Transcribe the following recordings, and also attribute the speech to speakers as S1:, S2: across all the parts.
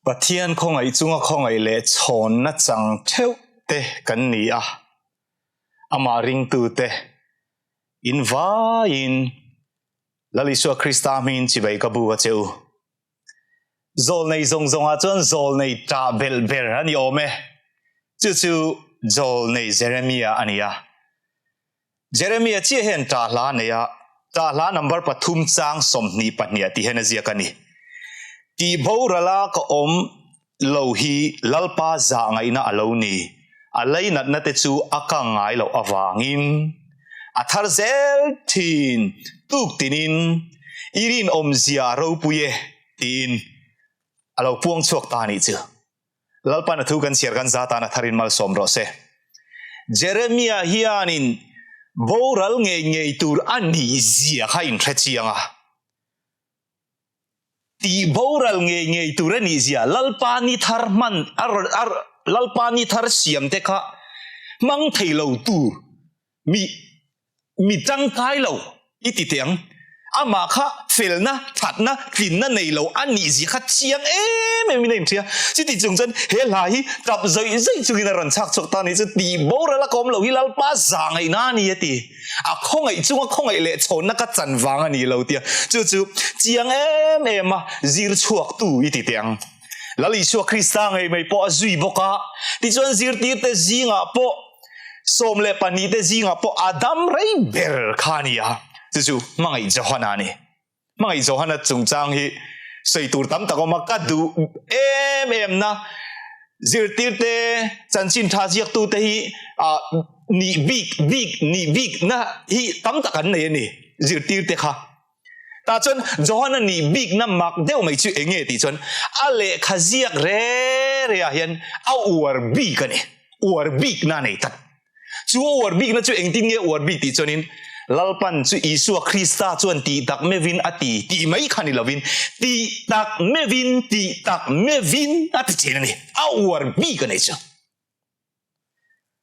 S1: Pathian khawngaih chunga khawngaih leh chhawnna chang theuh te kan ni a, amah ringtute in vaiin Lal Isua Krista hmingin chibai ka bu a che u. Zawlnei zawng zawngah chuan zawlnei ṭah belh ber a ni awm e. Chu chu zawlnei Jeremia a ni a. Jeremia chiah hian ṭah hla a nei a, ṭah hla number pathum chang 22 tih hian a ziak a ni. Tih borala ka awm lo hi Lalpa zah ngaihna a lo ni, a leinatna te chu a kang ngai loh avangin a thar zel thin tuk tinin i rinawmzia a ropui e tiin a lo puang chhuak ta a nih chu. Lalpan a thu kan chhiar kan za tan a tharin malsawm rawh se. Jeremia hianin boral ngei ngei tur a nih zia kha inhre chiang a. Tih boral ngei ngei tur a nih zia Lalpa ni thar hman a Lalpa ni thar siam te kha hmang thei lo tur mi mi tangkai lo i ti teh ang. Amah kha felna, thatna, tlinna nei lo a nih zia kha chiang em em in a inhria. Chuti chung chuan he hla hi tap zawih zawih chungin a rawn chhak chhuak ta a nih chu tih boral a ka awm lo hi Lalpa za ngaihna a ni a ti. A khawngaih chunga khawngaih leh chhawnna ka chan vang a ni lo tia chu chu chiang em em a zir chhuak tu i ti teh ang. Lal Isua Krista ngei mai pawh a zui bawk a, tichuan zirtirte zingah pawh 12 te zingah pawh a dam rei ber kha a ni a, chu chu hmangaih Johana a ni. Hmangaih Johana chungchang hi sawi tur tam tak a awm a, ka duh em em na zirtirte chanchin tha ziaktute hi ah nih bik bik nih bik na hi tam tak an nei a ni zirtirte kha. Tah chuan Johana nih bik na mak deuh mai chu eng nge tih chuan a lehkha ziak re re ah hian a uar bik a ni, uar bik na a nei tlat. Chu a uar bik na chu engtin nge uar bik tih chuanin Lalpan chu Isua Krista chuan tih tak meuhin a ti tih mai kha ni lovin tih tak meuhin tih tak meuhin a ti thin a ni, a uar bik a nei chu.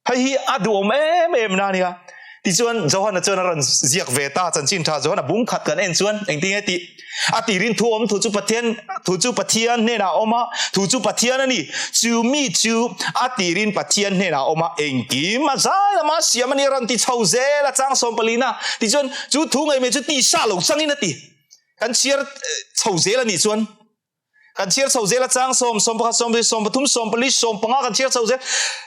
S1: Hei hi a duhawm em em na a nia. Tichuan Johana chuan a rawn ziak ve ta, chanchin tha Johana bung khat kan en chuan engtin nge tih? A tirin thu awm thu chu Pathian thu chu Pathian hnenah a awm a, thu chu Pathian a ni. Chu mi chu a tirin Pathian hnenah a awm a, engkim a zai lama siam a ni a rawn ti chho zel a chang 14 Tichuan chu thu ngei mai chu tisa lo changin a ti. Kan chhiar chho zel a nih chuan Kan chhiar chho zel a chang sawm, 11, 12, 13, 14, 15 kan chhiar chho zel.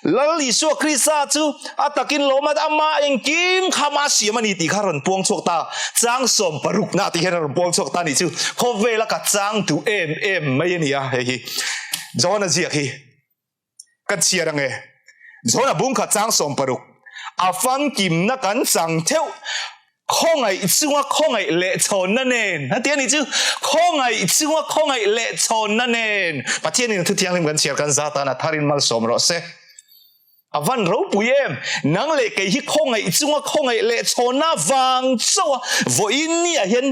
S1: Lal Isua Krista chu a takin lawm a, ama engkim kha ama siam a ni tih kha rawn puang chhuak ta. Chang 60 na tih hian a rawn puang chhuak ta a nih chu. Khawvela ka chang duh em em mai a ni a, hei hi John-a ziak hi ka chhiar ang e. John-a bung kha chang 60 a famkimna kan chang theuh. Khawngaih chunga khawngaih leh chhawnna nen a ti a nih chu. Khawngaih chunga khawngaih leh chhawnna nen Pathianin a thu thianghlim kan chhiar kan za tan a tharin malsawm rawh se. A van ropui em! Nang leh kei hi khawngaih chunga khawngaih leh chhawnna vang chauh a vawiin niah hian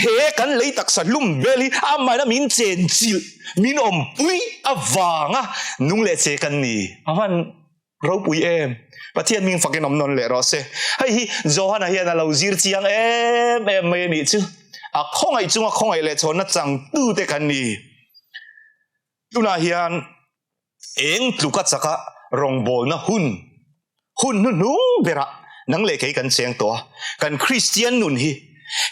S1: he kan lei taksa hlum bel hi amahna min chenchilh, min awmpui avanga nung leh che kan ni. A van Ropui em! Pathian hming fakin awm nawn leh rawh se. Hei hi Johana hian a lo zir chiang em em mai a nih chu. A khawngaih chunga khawngaih leh chhawnna changtute kan ni. Tunah hian eng tluka chaka rawngbawlna hun, hun hnuhnung berah nang leh kei kan cheng tawh a. Kan Kristian nun hi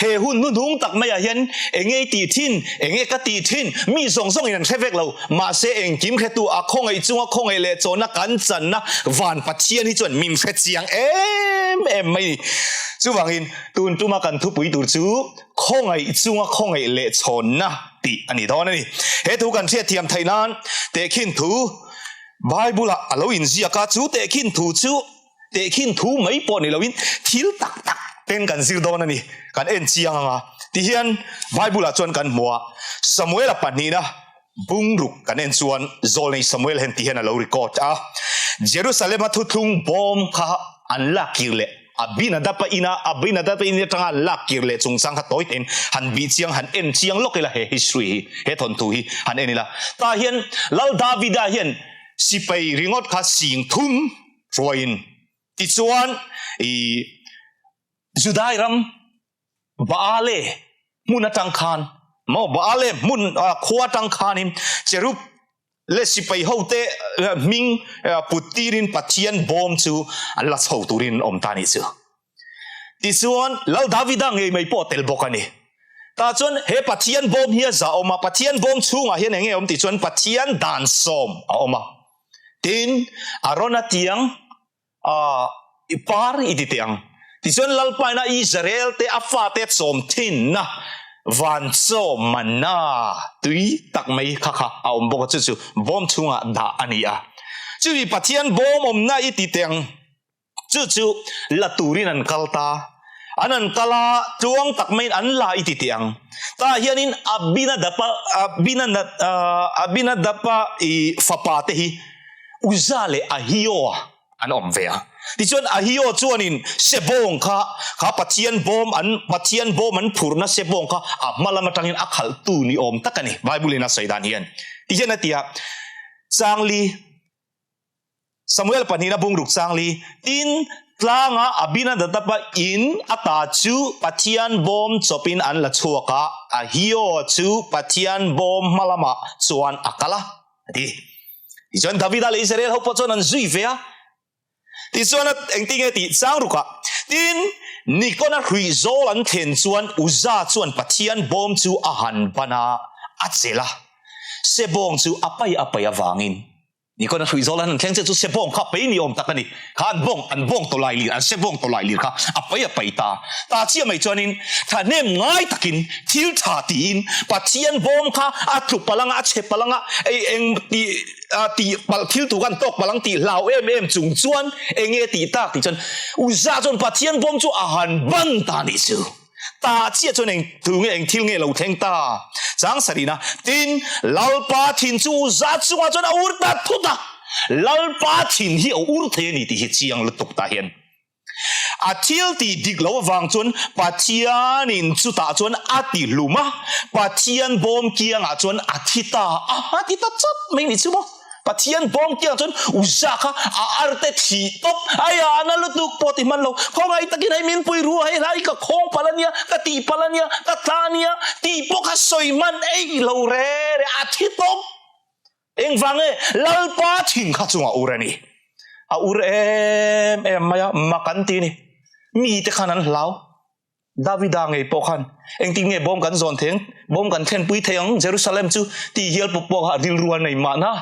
S1: He hun hnuhnung tak maiah hian enge i tih thin, enge ka tih thin, mi zawng zawngin an hre vek lo. Mahse engkim hretu a khawngaih chunga khawngaih leh chawhna kan channa van Pathian hi chuan min hre chiang em em mai ni. Chuvangin tun tuma kan thupui tur chu khawngaih chunga khawngaih leh chhawnna tih a ni dawn a ni. He thu kan hriatthiam theih nan tehkhin thu Bible-ah a lo inziak a, chu tehkhin thu chu Tehkhin thu mai pawh ni loin thil tak tak ten kan zir dawn a ni. Kan en chiang ang a. Tihian Bible-ah chuan kan hmu a, Samuel-a pahnihna bungruk kan en chuan Zawlnei Samuel hen tihian a lo record a, Jerusalem-a thuthlung bawm kha an lak kir leh Abinadab-a ina Abinadab-a in atanga an lak kir leh chungchang kha tawi tein han bih chiang han en chiang lawk ila he history hi, he thawnthu hi han en ila. Tah hian Lal Davida hian sipai ringawt kha sing thum Hruaiin tichuan i Judai ram Baale hmun atang khan Maw Baale hmun khua atang khanin cherub leh sipai hote hming put tirin Pathian bawm chu an la chho turin an awm ta a nih chu. Tichuan Lal Davida ngei mai pawh a tel bawk a ni. Tah chuan he Pathian bawm hi a zah awm a, Pathian bawm chhungah hian eng nge awm tih chuan Pathian dan sawm a awm a. Tin, Arona tiang A, i par i ti teh ang. Tichuan Lalpaina Israel te a fate chawm thinna van chaw manna tui tak mai kha kha a awm bawk a, chu chu bawm chhungah dah a ni a. Chumi Pathian bawm awmna i ti teh ang, chu chu la turin an kal ta. An an kal a, tluang tak maiin an la i ti teh ang. Tah hianin Abinadapa, Abinadap, Abinadapa i fapa te hi Uza leh Ahio-a an awm ve a. Tichuan Ahio chuanin sebawng kha, kha Pathian bawm an, Pathian bawm an phurhna sebawng kha a hma lam atangin a khalhtu ni awm tak a ni, Bible-in a sawi dan hian. Tihian a ti a, Changli, Samuel pahnihna bungruk changli, tin, tlanga Abinadaba in ata chu Pathian bawm chawpin an la chhuak a, Ahio chu Pathian bawm hma lamah chuan a kal a. A ti. Tichuan Davida leh Israel ho pawh chuan an zui ve a. Tichuan a engtin nge tih chang ruk ah. Tin, Nikon-a hruih zawl an thlen chuan Uza chuan Pathian bawm chu a han ban a, a chelh a. Sebawng chu a pai a pai avangin Nikon-a hruih zawl an han thleng chiah chu sebawng kha pei ni awm tak a ni. Kha an bawng, an bawng tawlai lir, an sebawng tawlai lir kha a pai a pai ta. Ta chiah mai chuanin thahnem ngai takin thil tha tiin Pathian bawm kha a tlu palh anga, a chhe palh anga, ei eng tih tih palh thil tur khan tawk palh ang tih hlau em em chung chuan eng nge tih tak tih chuan Uza chuan Pathian bawm chu a han ban ta nih chu. Ta chiah chuan eng thu nge eng thil nge lo thleng ta? Chang sarihna, Tin, Lalpa thin chu Uza chungah chuan a ur ta thut a, Lalpa thin hi a ur thei a ni tih hi chiang lutuk tah hian. A thil tih dik lo avang chuan Pathianin chutah chuan a ti hlum a, Pathian bawm kiangah chuan a thi ta a, a ti ta chawt mai ni chu maw. Pathian bawm kiangah chuan Uza kha a arte thih tawp, ai a na lutuk pawh ti hman lo, khawngaih takin hei min pui ru a, hei hlai ka khawng palh a nia, ka tih palh a nia, ka tla a nia tih pawh kha sawi hman eih lo re re, a thi tawp. Engvang nge Lalpa thin kha chungah ur a ni? A ur em em mai a, mak an ti a ni. Mite khan an hlau. Davida ngei pawh khan engtin nge bawm kan zawn thei ang, bawm kan thlenpui thei ang Jerusalem chu tih hial pawh pawh kha rilru a nei mahna.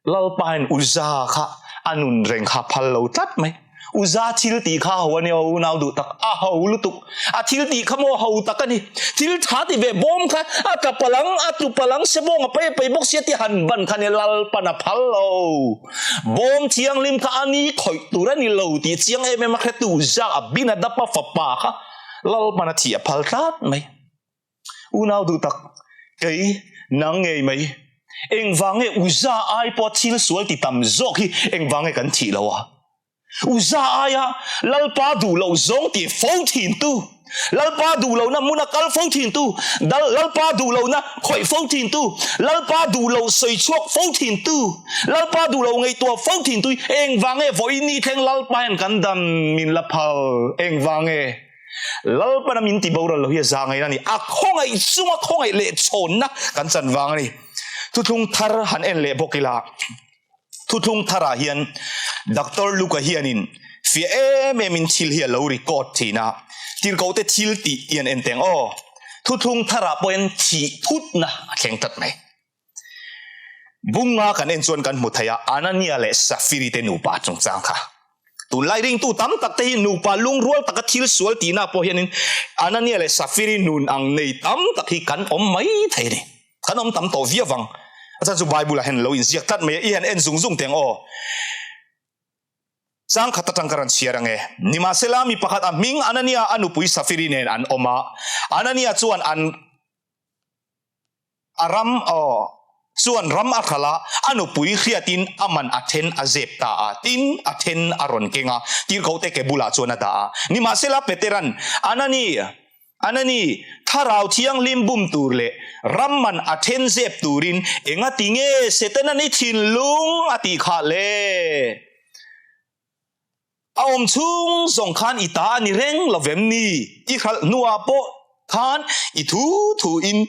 S1: Lalpain Uza kha a nun reng kha phal lo tlat mai. Uza thil tih kha ho a nia unau duh tak, a ho lutuk. A thil tih kha maw ho tak a ni. Thil tha ti ve bawm kha a tla palh ang, a tlu palh ang, sebawng a pai a pai bawk sia tih han ban kha nia Lalpan a phal lo. Bawm thianghlim kha a ni khawih tur a ni lo tih chiang em em a hretu Uza Abinadaba fapa kha Lalpan a thih a phal tlat mai. Unau duh tak, kei nang ngei mai, engvang nge Uza ai pawh thil sual ti tam zawk hi engvang nge kan thih lo a? Uza aia Lalpa duh loh zawng ti fo thin tu, Lalpa duh lohna hmuna kal fo thin tu, Lalpa duh lohna khawih fo thin tu, Lalpa duh loh sawi chhuak fo thin tu, Lalpa duh loh ngaihtuah fo thin tu hi engvang nge vawiin ni thleng Lalpa hian kan dam min la phal? Engvang nge? Lalpana min ti boral lo hi a za ngaihna a ni. A khawngaih chunga khawngaih leh chhawnna kan chan vang a ni. Thuthlung thar han en leh bawk ila, thuthlung tharah hian Doctor Luka hianin fiah em em in thil hi a lo record thin a, tirhkohte thil tih hi an en teng aw. Thuthlung tharah pawhin thih thutna a thleng tlat mai. Bunga kan en chuan kan hmu thei a, Anania leh Safiri te nupa chungchang kha. Tunlai ringtu tam tak te hi nupa lungrual taka thil sual tihna pawh hianin Anania leh Safiri nun ang nei tam tak hi kan awm mai thei a ni. Kan awm tam tawh viau vang. A chhan chu Bible ah hian lo inziak tlat mai a, i han en zung zung teng aw. Chang khat atang ka rawn chhiar ange. Nimahsela mi pakhat a hming Anania a nupui Safiri nen an awm a, Anania chuan an. A ram aw chuan ram a hralh a, a nupui hriatin a man a then a zep ta a, tin a then a rawn keng a, tirhkohte ke bulah chuan a dah a. Nimahsela Petera'n, Anani, Anani, Thlarau Thianghlim bum tur leh ram man a then zep turin engati nge Setana'n i thinlung a tih khah le? A awm chhung zawng khan i ta a ni reng lo vem ni? I hralh hnuah pawh. khan i thu thu in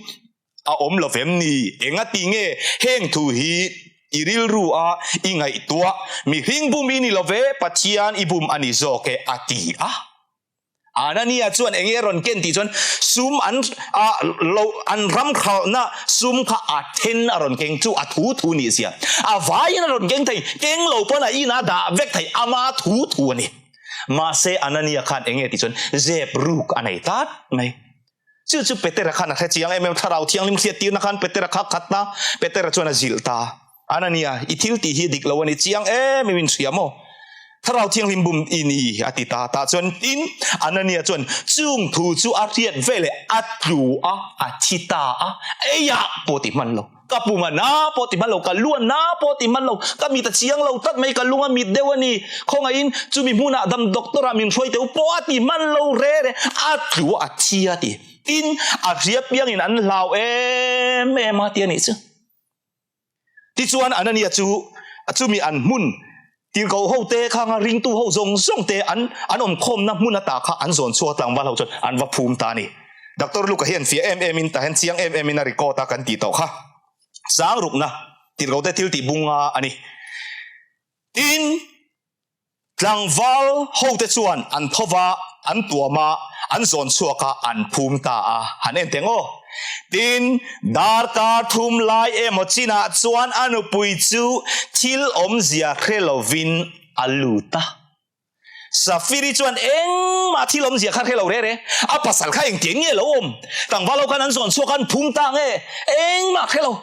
S1: a awm lo vem ni? Engati nge heng thu hi i rilru a i ngaihtuah? Mihring bum i ni lo ve, Pathian i bum a ni zawk e, a ti a. Anania chuan enge a rawn ken tih chuan sum an a lo an ram khalhna sum kha a then a rawn keng chu a thu thu nih zia a vaiin a rawn keng thei keng lo pawn a inah dah vek thei ama thu thu a ni. Mahse Anania khan enge tih chuan zep ruk a nei tlat mai. Chu chu Petera khan a hre chiang em em Thlarau Thianghlim hriattirna khan Petera kha khat ta Petera chuan a zilh ta. Anania, i thil tih hi dik lo a ni chiang em em in hria maw? Thlarau Thianghlim bum i ni a ti ta. Tah chuan tin Anania chuan chung thu chu a hriat veleh a tlu a, a thi ta a, eiah pawh ti hman lo. Ka pum a na pawh ti hman lo, ka lu a na pawh ti hman lo, ka mit a chiang lo tlat mai, ka lung a mit deuh a ni. Khawngaihin chumi hmunah dam doctor ah min hruai teu pawh a ti hman lo re re, a tlu a thi a ti. Tin, a hria piangin an hlau em em a ti a nih chu. Tichuan Anania chu chumi an hmun Tirhkoh ho te khanga ringtu ho zawng zawng te an an awm khawmna hmun ata kha an zawn chhuak tlangval ho chuan an va phum ta a ni. Doctor Luka hian fiah em em in tah hian chiang em em in a record a kan tih tawh kha. Sang rukna tirhkoh te thil tih bunga a ni. Tin, tlangval ho te chuan an tho va, an tuam a, an zawn chhuak a, an phum ta a. Han en teng aw. Tin, darkar thum lai emaw chinah chuan a nupui chu thil awmzia hre lovin a lut a. Safiri chuan engmah thil awmzia kha hre lo re re, a pasal kha engtiang nge lo awm? Tlangval ho khan an zawn chhuak a, an phum ta nge? Engmah hre lo.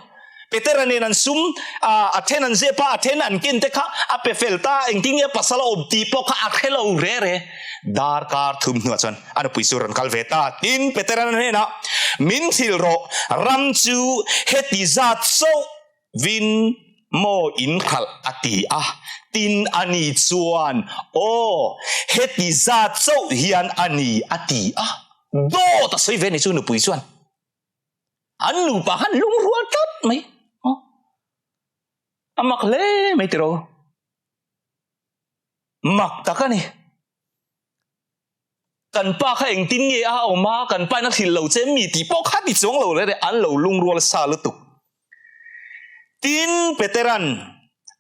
S1: Petera nen an sum a, a then an zep a, a then an ken te kha a pe fel ta, engtin nge pasal a awm tih pawh kha a hre lo re re. Darkar thum hnuah chuan a nupui chu rawn kal ve ta. Tin, Petera hnenah, Min thil rawh, ram chu heti zat chauh vin maw in khalh a ti a. Tin, ani chuan, Aw, heti zat chauh hian a ni a ti a. Dawt a sawi ve ni chu nupui chuan. An nupa khan lungrual tlat mai. A mak hle mai tiraw. Mak tak a ni. Kan pa kha engtin nge a awm a, kan pa in a hrilh lo che mi tih pawh kha ti chuang lo rere an lo lungrual sa lutuk. Tin, Peteran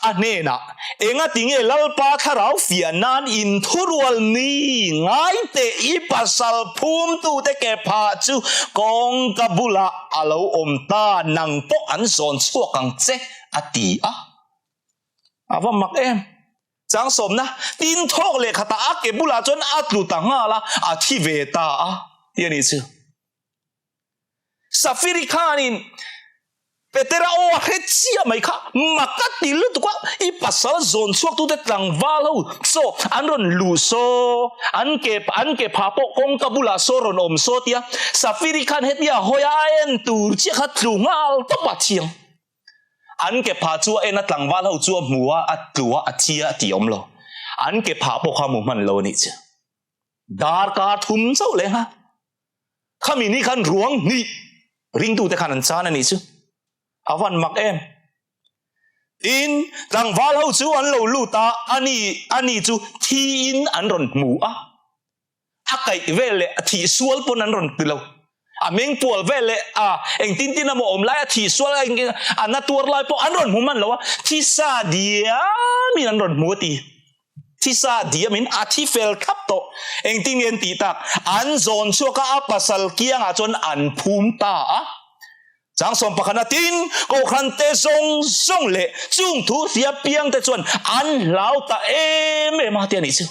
S1: a hnenah, Engati nge Lalpa thlarau fiah nan in thurual ni? Ngai teh, i pasal phumtute ke phah chu kawngka bulah a lo awm ta, nang pawh an zawn chhuak ang che, a ti a. A va mak em! Chang sawmna, tin thawk leh khatah a ke bulah chuan a tlu ta nghal a, a thi ve ta a, ti a nih chu. Safiri khanin Petera aw a hre chiah mai kha mak a ti lutuk a, i pasal zawn chhuaktute tlangval ho saw an rawn luh saw, an ke an ke phah pawh kawngka bulah saw rawn awm saw tia Safiri khan hetia hawi a en tur chiah kha tlu nghal tawp a thiang. An ke phah chu a en a tlangval ho chu a hmu a, a tlu a, a thi a tih awm lo. An ke phah pawh kha a hmu hman lo a nih chu. Darkar thum chauh leh nghal. Khami ni khan ruang hnih ringtute khan an chan a nih chu. A van mak em. Tin, tlangval ho chu an lo lut a, ani ani chu thiin an rawn hmu a. A kaih vel leh a thih sual pawn an rawn ti lo. A meng pual vel leh a engtin tin emaw awm lai a thih sual a na tuar lai pawh an rawn hmu man lo a, thisa diamin an rawn hmu a ti. Thisa diamin a thi fel thlap tawh. Engtin nge an tih tak? An zawn chhuak a, a pasal kiangah chuan an phum ta a. Changsawm pakhatna tin, Kohhrante zawng zawng leh chung thu hria piangte chuan an hlau ta em em a ti a nih chu.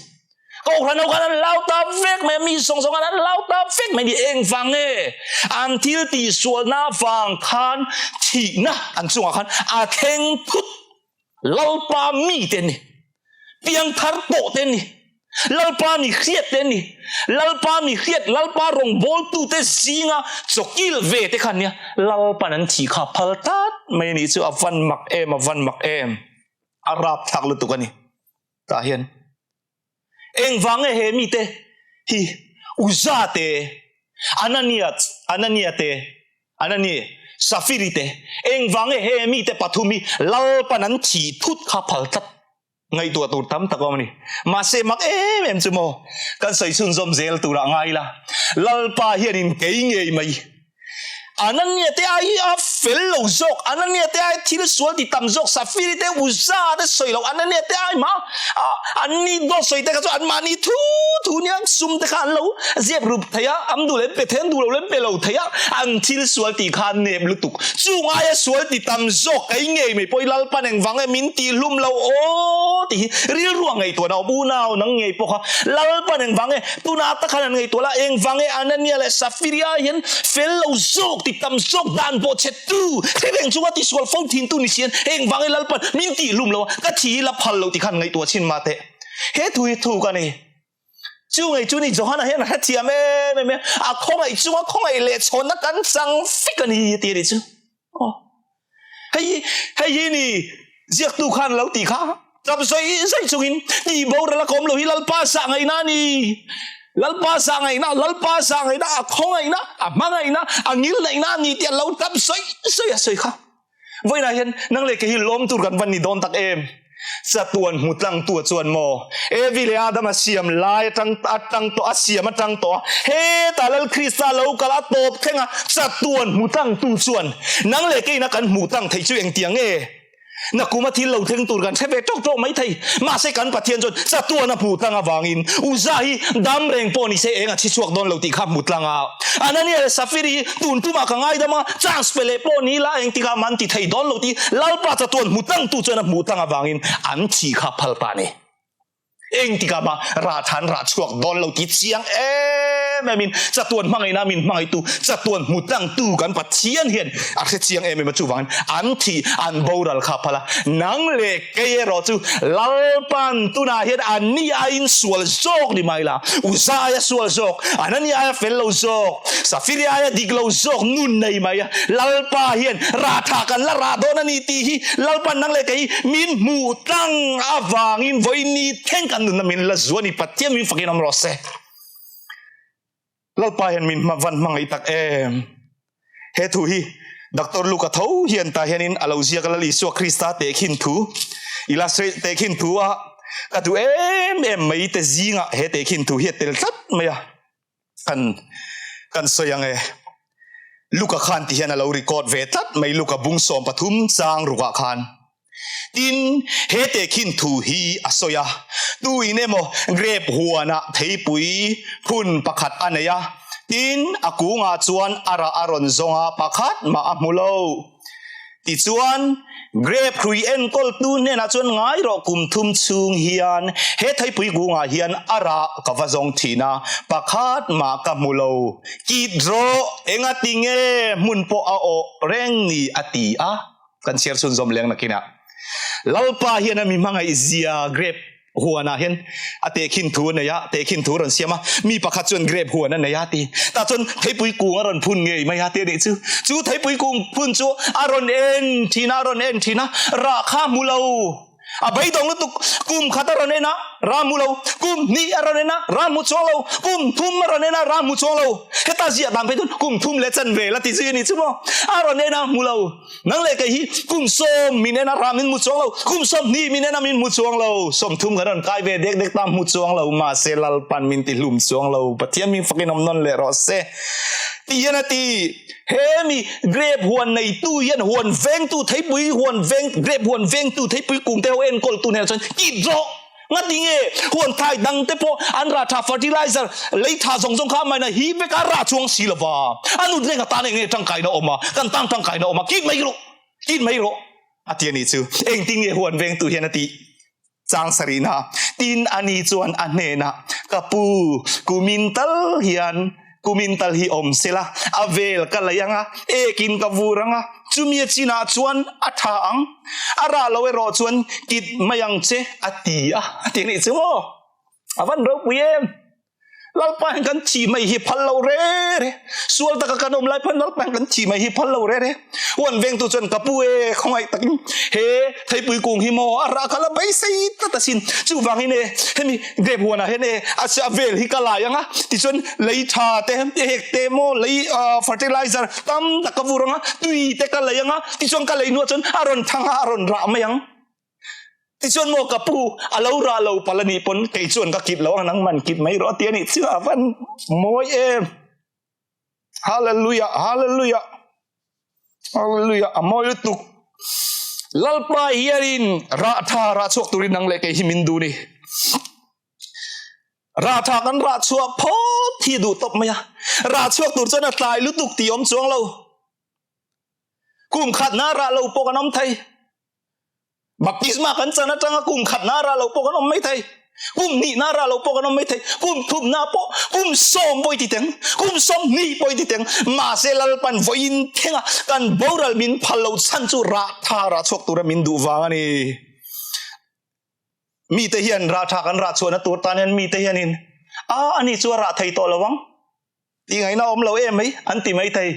S1: Kohhran ho khan an hlau ta vek mai a, mi zawng zawng khan an hlau ta vek mai a ni. Engvang nge? An thil tihsualna vang khan thihna an chungah khan a thleng phut. Lalpa mite an ni, piangthar tawhte an ni, Lalpa mi hriatte an ni, Lalpa mi hriat, Lalpa rawngbawltute zinga chawkil ve te kha an nia, Lalpan an thih kha phal tlat mai a nih chu, a van mak em, a van mak em, a rapthlak lutuk a ni tah hian. Engvang nge he mite hi Uza te, Anania, Anania te, Anani, Safiri te, engvang nge he mite pathum hi Lalpan an thih thut kha phal tlat? Ngaihtuah tur tam tak a awm a ni. Mahse mak em em chu maw, kan sawi chhunzawm zel turah ngai ila, Lalpa hianin kei ngei mai Anania te ai hi a fel lo zawk, Anania te ai thil sual ti tam zawk, Safiri te Uza te sawi lo, Anania te ai mah an ni dawt sawi te kha chu an mahni thu thu nia sum te kha an lo zep rup thei a, an duh lem pe thei, an duh lo lem pe lo thei a, an thil sual tih kha an nep lutuk. Chung aia sual ti tam zawk kei ngei mai pawh i Lalpan engvang e min tih hlum lo aw tih hi rilru a ngaihtuah na awm unau nang ngei pawh kha Lalpan engvang e Tunah tak khan an ngaihtuah la, engvang e Anania leh Saphiria hian fel lo zawk ti tam zawk dan pawh chhe tu, hre reng chunga tisual fo thin tu ni si hian engvang e Lalpan min tih hlum lo a, ka thi hi la phal lo ti khan ngaihtuah chhin mah teh. He thu hi thu ka ni. Chu ngei chu ni Johana hian a hrethiam em em e, a khawngaih chunga khawngaih leh chhawnna kan chang fik a ni ti a nih chu. Aw. Hei hei hi ni ziaktu khan lo tih kha tap zai zai chungin tih boral a kawm lo hi Lalpa sah ngaihna a ni. Lalpa sah ngaihna, Lalpa sah ngaihna, a khawngaihna, a hmangaihna, a ngilneihna a ni tih a lo tap zai zai a sawi kha. Vawiinah hian nang leh kei hi lawm tur kan van ni dawn tak em? Chatuan hmu tlangtu chuan maw Evi leh Adama siam lai atang atang tawh a siam atang tawh a, hetah Lal Krista lo kal a tawp thleng a, chatuan hmu tlangtu chuan nang leh keina kan hmuh tlang theih chu engtiang nge? Nakuma thil lo thleng tur kan hre ve tawk tawk mai thei. Mahse kan Pathian chuan chatuan a hmuh tlang avangin Uza hi dam reng pawh ni se eng a chhi chhuak dawn lo tih kha hmu tlang a. Anania leh Safiri hi tun tumah ka ngaidam a, chance pe leh pawh ni la engtikah man ti thei dawn lo tih Lalpa chatuan hmu tlangtu chuan a hmuh tlang avangin an thi kha phal ta a ni. Engtikah mah rah than rah chhuak dawn lo tih chiang em em in chatuan hmangaihna min hmangaihtu, chatuan hmu tlangtu kan Pathian hian a hre chiang em em a, chuvangin an thi an boral kha phal a, nang leh Kei erawh chu Lalpan tunah hian Anni aiin sual zawk ni mai la, Uza aia sual zawk, Anani aia fel lo zawk, Safiri aia dik lo zawk nun nei mai a, Lalpa hian rah tha kan la rah dawn a ni tih hi Lalpan nang leh kei min hmuh tlang avangin vawiin thleng kan nunna min la zu a ni, Pathian min fakin awm rawh se. Lalpa hian min van hmangaih tak em? He thu hi Doctor Luka tho hian tah hianin a lo ziak a, Lal Isua Krista tehkhin thu, illustrate tehkhin thu a ka duh em em mai te zingah he tehkhin thu hi a tel tlat mai a, kan kan sawi ang e. Luka khan ti hian a lo record ve tlat mai Luka bung 13 chang rukah khan. Tin, he tehkhin thu hi a sawi a, tuin emaw grape huanah theipui phun pakhat a nei a, tin, a kungah chuan a rah a rawn zawng a, pakhat mah a hmu lo. Tichuan, grape hrui enkawltu hnenah chuan ngai rawh kum thum chhung hian he theipui kungah hian a rah ka va zawng thin a, pakhat mah ka hmu lo. Kit rawh, engati nge hmun pawh a awh reng ni a ti a. Kan chhiar chhunzawm leng nakinah Lalpa hian a mi hmangaih zia grape huanah hian a tehkhin thu a nei a, tehkhin thu a rawn siam a, mi pakhat chuan grape huan a nei a ti. Tah chuan theipui kung a rawn phun ngei mai a ti a nih chu. Chu theipui kung phun chu a rawn en thin a, a rawn en thin a, rah kha hmu lo. A beidawng lutuk, kum khat a rawn en a, rah hmu lo, kum hnih a rawn en a, rah hmu chuang lo, kum thum a rawn en a, rah hmu chuang lo. Heta ziah dan phei chuan kum thum leh chanve la ti zui a ni chu maw? A rawn en a, hmu lo. Nang leh kei hi kum sawm min en a, rah min hmu chuang lo, kum 20 min en a, min hmu chuang lo, 30 kan rawn kai ve dek dek ta, hmu chuang lo, mahse Lalpan min ti hlum chuang lo, Pathian min fakin awm nawn leh rawh se. Ti hian a ti. He mi grape huan neitu hian huan vengtu theipui huan veng grape huan vengtu theipui kung te ho enkawltu hnenah chuan kit rawh ngati nge huan thai dang te pawh an rah tha fertilizer lei tha zawng zawng kha a maina hi vek a rah chuang si lova a nut reng atan eng nge tangkaina awm a kan tan tangkaina awm a kit mai rawh kit mai rawh a ti a nih chu engtin nge huan vengtu hian a tih Chang sarihna, Tin, ani chuan a hnenah, Ka pu, kumin tal hian kumin tal hi awm sela, a vel ka lei ang a, ekin ka vur ang a, chumi a chinah chuan a tha ang, a rah lo erawh chuan kit mai ang che, a ti a. A ti anih chu maw? A van ropui em! Lalpa hian kan thih mai hi phal lo re re. Sual taka kan awm lai pawhin Lalpa hian kan thih mai hi phal lo re re. Huan vengtu chuan ka pu e khawngaih takin he theipui kung hi maw a rah ka la beisei tlat asin. Chuvangin e hemi grape huanah hian e a a vel hi ka lai ang a tichuan lei tha te hek te maw lei fertilizer tam tak ka vur ang a tui te ka lei ang a tichuan ka lei hnuah chuan a rawn thang a a rawn rah mai ang. Tichuan maw ka pu, a lo rah lo palh a nih pawn kei chuan ka kip lo ang, nangman kip mai rawh a ti a nih chu a van mawi em. Hallelujah, hallelujah, hallelujah, a mawi lutuk. Lalpa hianin rah tha rah chhuak turin nang leh kei hi min duh ni. Rah tha kan rah chhuah phawt hi duh tawp mai a. Rah chhuak tur chuan a tlai lutuk tih awm chuang lo. Kum khatna rah lo pawh kan awm thei. Baptisma kan chan atanga kum khatna rah lo pawh kan awm mai thei. Kum hnihna rah lo pawh kan awm mai thei. Kum thumna pawh, kum sawm pawh i ti teng, kum sawmhnih pawh i ti teng. Mahse Lalpan vawiin thlenga kan boral min phal lo chhan chu rah tha rah chhuak tura min duh vang a ni. Mite hian rah tha kan rah chhuahna tur tan hian mite hianin a ani chu a rah thei tawh lo ang. Tih ngaihna awm lo em mai an ti mai thei.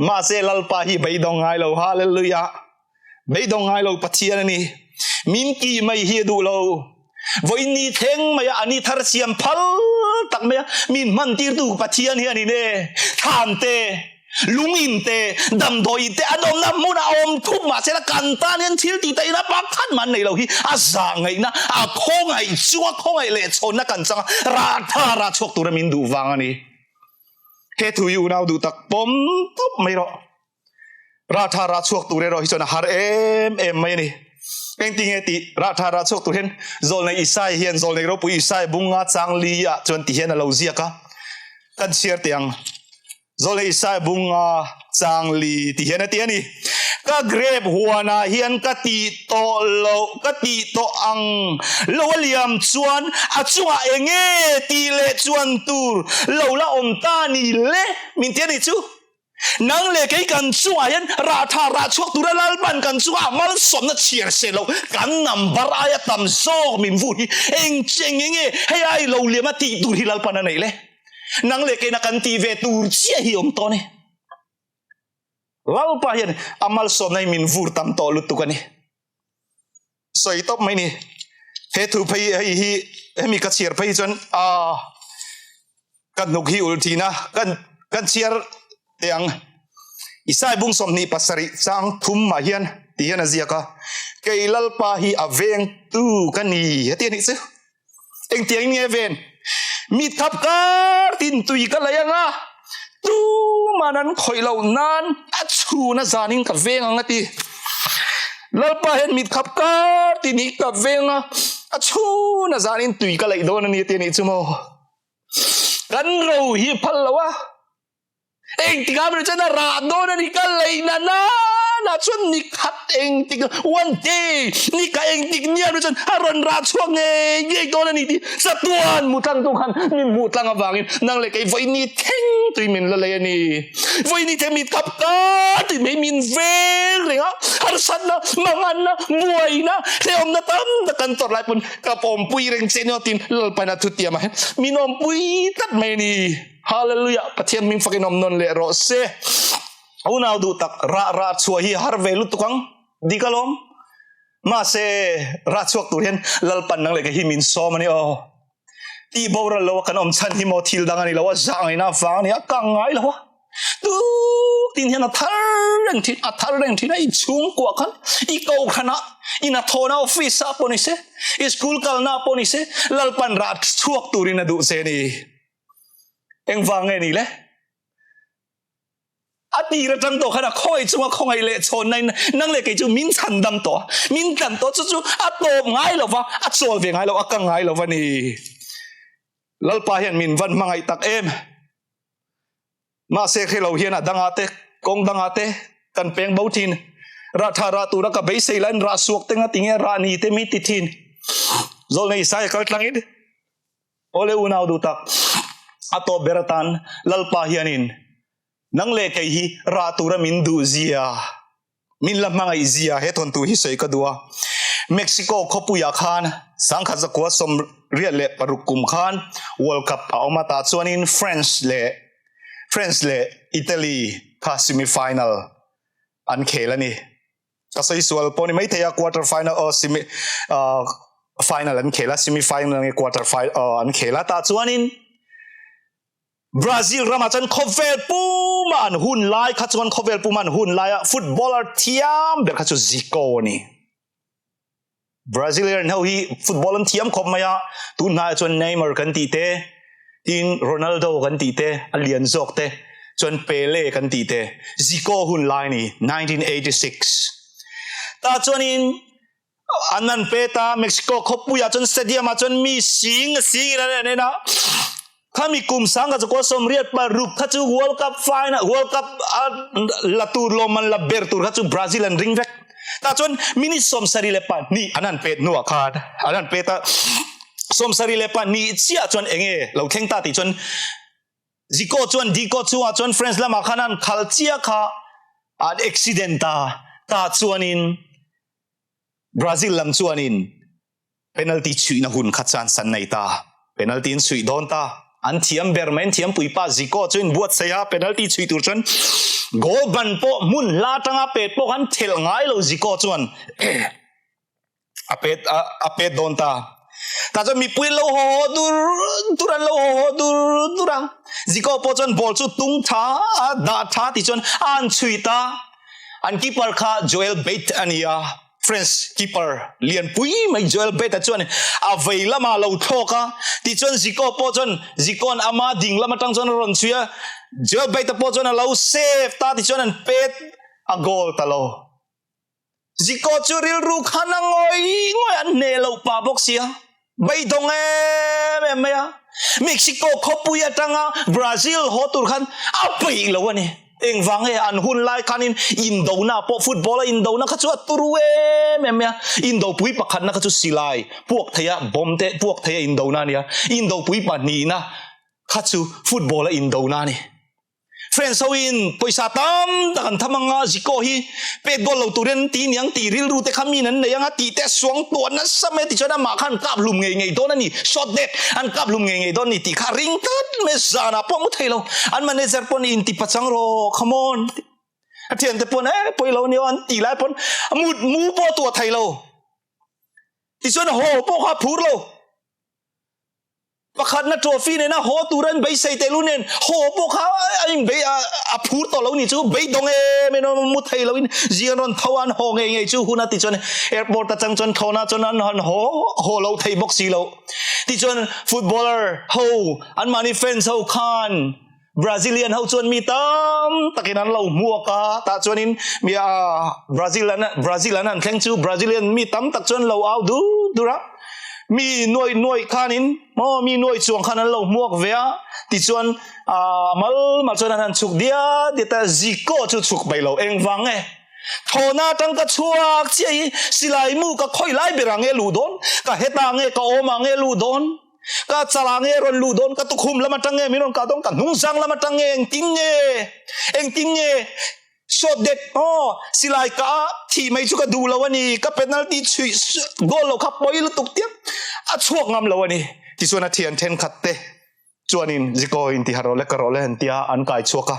S1: Mahse Lalpa hi beidawng ngai lo. Hallelujah. Beidawng ngai lo Pathian a ni. Min kih mai hi a duh lo. Vawiin ni thleng mai a ani thar siam phal tak mai a min hman tirtu Pathian hi a ni ne. Thlan te, lungin te, damdawiin te an awmna hmunah a awm thup mahse la kan tan hian thil tih taihna pakhat mah an nei lo hi a zah ngaihna, a khawngaih chunga khawngaih leh chhawnna kan chang a, rah tha rah chhuak tura min duh vang a ni. He thu hi unau duh tak pawm tawp mai rawh. Rah tha rah chhuak tur erawh hi chuan a har em em mai a ni. Engtinge tih rah tha rah chhuak tur hian Zawlnei Isai hian Zawlnei ropui Isai bunga chang li ah chuan ti hian a lo ziak a, kan chhiar teh ang. Zawlnei Isai bunga chang li ti hian a ti a ni. Ka grape huanah hian ka tih tawh loh, ka tih tawh ang lo a liam chuan a chungah enge tih leh chuan tur lo la awm ta ni le min ti a ni chu. Nang leh kei kan chungah hian rah tha rah chhuak tura Lalpan kan chungah malsawmna chhiar se lo kan number aia tam zawk min vur hi eng cheng enge hei ai lo liam a tih tur hi Lalpan a neih le. Nang leh keina kan tih ve tur chiah hi awm tawh a ni. Lalpa hian a malsawmna hi min vur tam tawh lutuk a ni. Sawi tawp mai ni. He thu phei hei hi hemi ka chhiar phei chuan a ka hnuk hi ulh thin a kan kan chhiar teh ang. Isai bung 27 chang thum mah hian ti hian a ziak a, Kei Lalpa hi a vengtu ka ni heti a nih chu. Engtiang in nge ven? Mi thap kar tin tui ka lei anga, tuman an khawih loh nan a chhun a zan in ka veng ang a ti. Lalpa hian mi thap kar tin hi ka veng a, a chhun a zan in tui ka leih dawn a ni a ti a nih chu maw. Kan ro hi phal lo a. Engtikah ber chuan a rah dawn a ni ka leihna nana chuan ni khat engtik one day ni ka engtik nia ber chuan a rawn rah chhuak ngei ngei dawn a ni tih chatuan mu tlang tu khan min hmuh tlang avangin nang leh kei vawi ni thleng tui min la lei a ni. Vawi ni thleng mi kap kar tih mai min veng reng a, harsatna, manganna, buaina, hlehawmna tam tak kan tawrh lai pawn ka pawmpui reng che nia tiin Lalpaina thutiam ah hian min awmpui tlat mai a ni. Hallelujah Pathian hming fakin awm nawn leh rawh se. Unau duh tak rah rah chhuah hi har ve lutuk ang dik alawm. Mahse rah chhuak tur hian Lalpan nang leh kei hi min sawm a ni aw. Tih boral lo a kan awm chhan hi maw thil dang a ni lo a zah ngaihna avang a ni a kang ngai lo a. Tuk tin hian a thar reng thin a thar reng thin a i chhungkuah khan i kohhran ah i hnathawhna office ah pawh ni se i school kalna ah pawh ni se Lalpan rah chhuak turin a duh che a ni. Engvang nge ni le? A tir atang tawh khan a khawngaih chunga khawngaih leh chhawnna in nang leh kei chu min chhan dam tawh a, min tlan tawh chu chu a tawp ngai lo va, a chawl ve ngai lo, a kang ngai lo va ni. Lalpa hian min van hmangaih tak em. Mahse hre lo hian a dangah te, kawng dangah te kan peng bo thin. Rah tha rah tura ka beisei lain rah suak te nga tinge rah ni te mi ti thin. Zawlnei Isaiah kal tlangin Awle unau duh tak, a tawp ber atan Lalpa hianin nang leh kei hi rah tura min duh zia, min la hmangaih zia he thawntu hi sawi ka duh a. Mexico khawpuiah khan sangkhat zakua 86 kum khan World Cup a awm a, tah chuanin France leh France leh Italy kha semi final an khel a ni. Ka sawi sual pawh ni maithei a quarter final aw semi uh, final an khel a semi final nge quarter final uh, an khel a tah chuanin Brazil ramah chuan khawvel puma an hun lai kha chuan khawvel puma an hun laia footballer thiam ber kha chu Zico a ni. Brazilian ho hi football an thiam khawp mai a, tun hnaiah chuan Neymar kan tih te, tin Ronaldo kan tih te, a lian zawk te, chuan Pele kan tih te, Zico hun lai a ni, 1986. Tah chuanin an han pet a, Mexico khawpuiah chuan stadium ah chuan mi sing singin an en a, Khami kum sangha chu kaw 86 kha chu World Cup final World Cup a la tur lawmman la ber tur kha chu Brazil an ring vek. Tah chuan minute 72 an han pet hnuah khan an han pet a, 72 chiah chuan enge lo thleng ta tih chuan Zico chuan Deco chungah chuan France lamah khan an khal chiah kha an accident a, tah chuanin Brazil lam chuanin Penalty chhuihna hun kha chuan san nei ta. Penalty an chhuih dawn ta. An thiam ber mai, an thiam puipa Zico chu in buatsaih a, penalty chhuih tur chuan goal ban pawh hmun hla atanga pet pawh khan thelh ngai lo Zico chuan a pet a pet dawn ta. Tah chuan mipui an lo haw haw dur dur an lo haw haw dur dur a. Zico pawh chuan ball chu tung tha a dah tha tih chuan a han chhuih ta. An keeper kha Joel Bate a ni a. French keeper lianpui mai Joel Beta chuan a vei lamah a lo thlawk a, tichuan Zico pawh chuan Zico'n ama ding lam atang chuan a rawn chhui a, Joel Beta pawh chuan a lo save ta tichuan an pet a goal ta lo. Zico chu rilru khan a ngawi ngawi a hneh loh pah bawk sia. Beidawng em em mai a, Mexico khawpui atanga Brazil haw tur khan a peih lo a ni. Engvang nge an hun lai khanin indona pawh football a indona kha chu a turu em em mai a, indopui pakhatna kha chu silai puak theia bomb te puak theia indona a ni a, indopui pahnihna kha chu football a indona a ni. Friends ho in pawisa tam tak an tham anga Zico hi pet goal lo turin ti niang tih rilru te kha min an nei anga tih te suang tuah nasa mai a tichuan amah khan kap hlum ngei ngei dawn a ni shot dead an kap hlum ngei ngei dawn a ni tih kha ring tlat mai zanah pawh mu thei lo an manager pawn in ti pachang rawh come on a thian te pawn eh pawi lo nia an tih lai pawn mut mu pawh tuah thei lo tichuan haw pawh kha phur lo. Pakhatna trophy nena haw tur an beisei tel u nen haw pawh kha a in bei a phur tawh lo ni chu beidawng em em a mu thei lo in zing an rawn tho a an haw ngei ngei chu hun a ti chuan airport atang chuan thlawhna chuan an han haw haw lo thei bawk si lo tichuan footballer ho an mahni fans ho khan Brazilian ho chuan mi tam takin an lo hmuak a, tah chuanin mi a Brazil an Brazil an han thleng chu Brazilian mi tam tak chuan lo au dur dur a, mi nuaih nuaih khanin maw mi nuaih chuang khan an lo hmuak ve a, tichuan a mal mal chuan an han chhuk diat diat a, Zico chu chhuk mai lo engvang nge? Thawhna atang ka chhuak chiah hi silai mu ka khawi lai ber ang nge luh dawn? Ka hetah nge ka awmah nge luh dawn? Ka chalah nge rawn luh dawn, ka tukhum lam atang nge min rawn kah dawn, ka hnungzang lam atang nge engtin nge, engtin nge shot det aw silai ka a thih mai chu ka duh lo a ni, ka penalty chhuih goal lo kha pawi lutuk tiang a chhuak ngam lo a ni. Tichuan a thian thenkhat te chuanin Zico in ti harawh le ka rawh le an tia an kai chhuak a.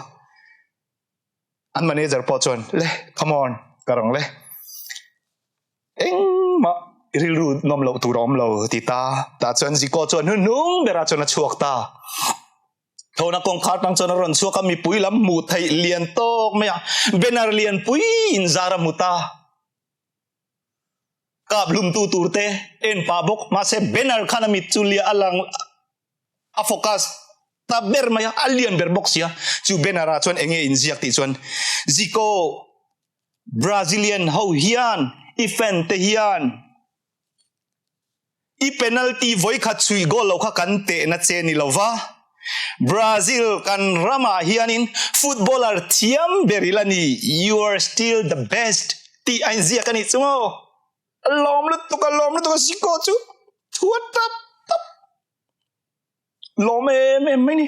S1: An manager pawh chuan le come on ka rawng le. Engmah rilru nawm loh tur a awm lo ti ta. Tah chuan Zico chuan hnuhnung berah chuan a chhuak ta. Thawhna kawngkhar tang chuan a rawn chhuak a, mipui lam hmuh theih lian tawk mai a, banner lianpui inzar a hmu ta. Kap hlumtu tur te en pah bawk, mahse banner khan a mit chu liah a lang a focus ta ber mai a, a lian ber bawk sia. Chu banner ah chuan enge inziak tih chuan Zico Brazilian ho hian i fan te hian i penalty vawikhat chhuih goal lo kha kan tehna che ni lova, Brazil kan ramah hianin footballer thiam ber ila ni, you are still the best tih a inziak a nih chu maw? A lawm lutuk a lawm lutuk a Zico chu thu a tap tap lawm em em mai ni.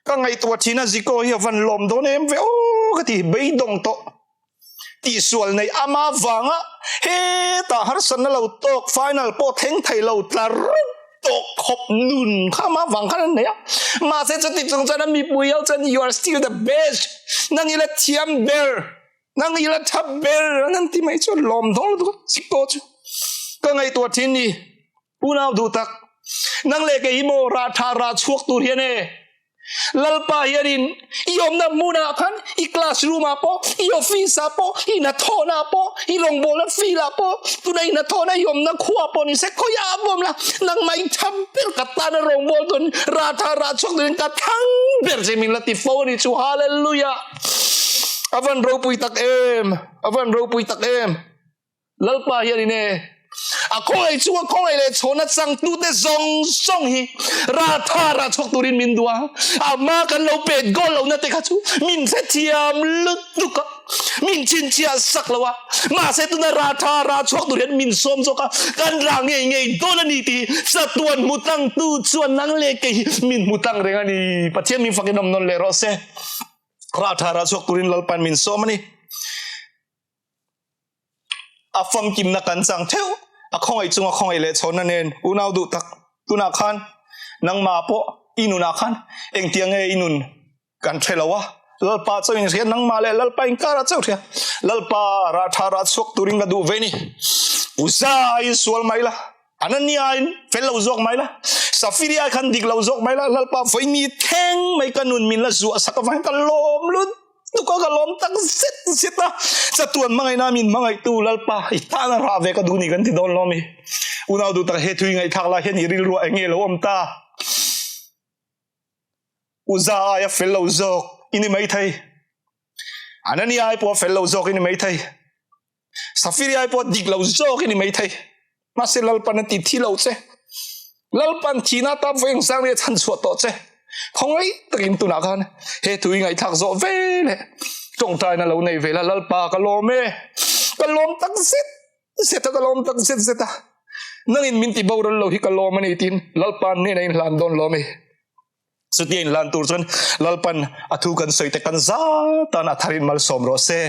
S1: Ka ngaihtuah thin a Zico hi a van lawm dawn em ve aw ka ti beidawng tawh tihsual nei ama vanga hetah harsatna lo tawk final pawh thleng thei lo tla rup tawh khawp nun kha ama vang khan an nei a mahse chuti chung chuan a mipui ho chuan you are still the best nang ila thiam ber nang ila tha ber an han ti mai chuan lawm dawn lutuk a Zico chu ka ngaihtuah thin ni. Unau duh tak, nang leh kei hi maw rah tha rah chhuak tur hian e. Lalpa hianin i awmna hmunah khan i classroom ah pawh, i office ah pawh, i hnathawhna ah pawh, i rawngbawlna field ah pawh, tuna i hnathawhna i awmna khua pawh ni se khawiah a awm la, nangmah i tha ber ka tana rawngbâwl dawn rah tha rah chhuak turin ka thang ber che min la ti fo a ni chu. Hallelujah! A van ropui tak em! A van ropui tak em! Lalpa hianin e, a khawngaih chunga khawngaih leh chhawna changtute zawng zawng hi ratha rah chhuak turin min duh a, a hma kan lo pet goal lohna te kha chu min hrethiam lutuk a, min chhinchhiah sak lo a, mahse tuna ratha rah chhuak tur hian min sawm zawk a, kan rah ngei ngei dawn a ni tih chatuan hmu tangtu chuan nang leh kei hi min hmu tang reng a ni. Pathian min fakin awm nawn leh rawh se. Ratha rah chhuak turin Lalpa'n min sawm a ni. A famkimna kan chang theuh, a khawngaih chunga khawngaih leh chhawnna nen unau duh tak tunah khan nangmah pawh i nunah khan engtiang nge i nun kan hre lo a, Lalpa chauh in hria nangmah leh Lalpa inkar ah chauh hria, Lalpa rah tha rah chhuak turin ka duh ve ni, Uza in sual mai la, Anania in fel lo zawk mai la, Safiri ai khan dik lo zawk mai la, Lalpa vawi thleng mai ka nun min la zuah sak avangin ka lawm lut. Tuka ka lawm tak zet zet a, chatuan hmangaihna min hmangaihtu Lalpa i tan a rah ve ka duh ni kan ti dawn lo mi. Unau duh tak he thui ngaihthlak lai hian i rilruah eng nge lo awm ta? Uza aia fel lo zawk i ni maithei. Anania ai pawh a fel lo zawk i ni maithei. Safiri ai pawh dik lo zawk i ni maithei. Mahse Lalpan a ti thi lo che. Lalpan thihna ata vawi engzang nge a chhan chhuah tawh che. Khawngaih takin tunah khan he thu i ngaihthlak zawh ve leh tawngtaina lo nei ve la, Lalpa ka lawm e, ka lawm tak zet zet a, ka lawm tak zet zet a, nangin min ti boral lo hi ka lawm a ni tiin Lalpa hnenah in hlan dawn lawm e. Chutia inhlan tur chuan Lalpan a thu kan sawi te kan za tan a tharin malsawm rawh se.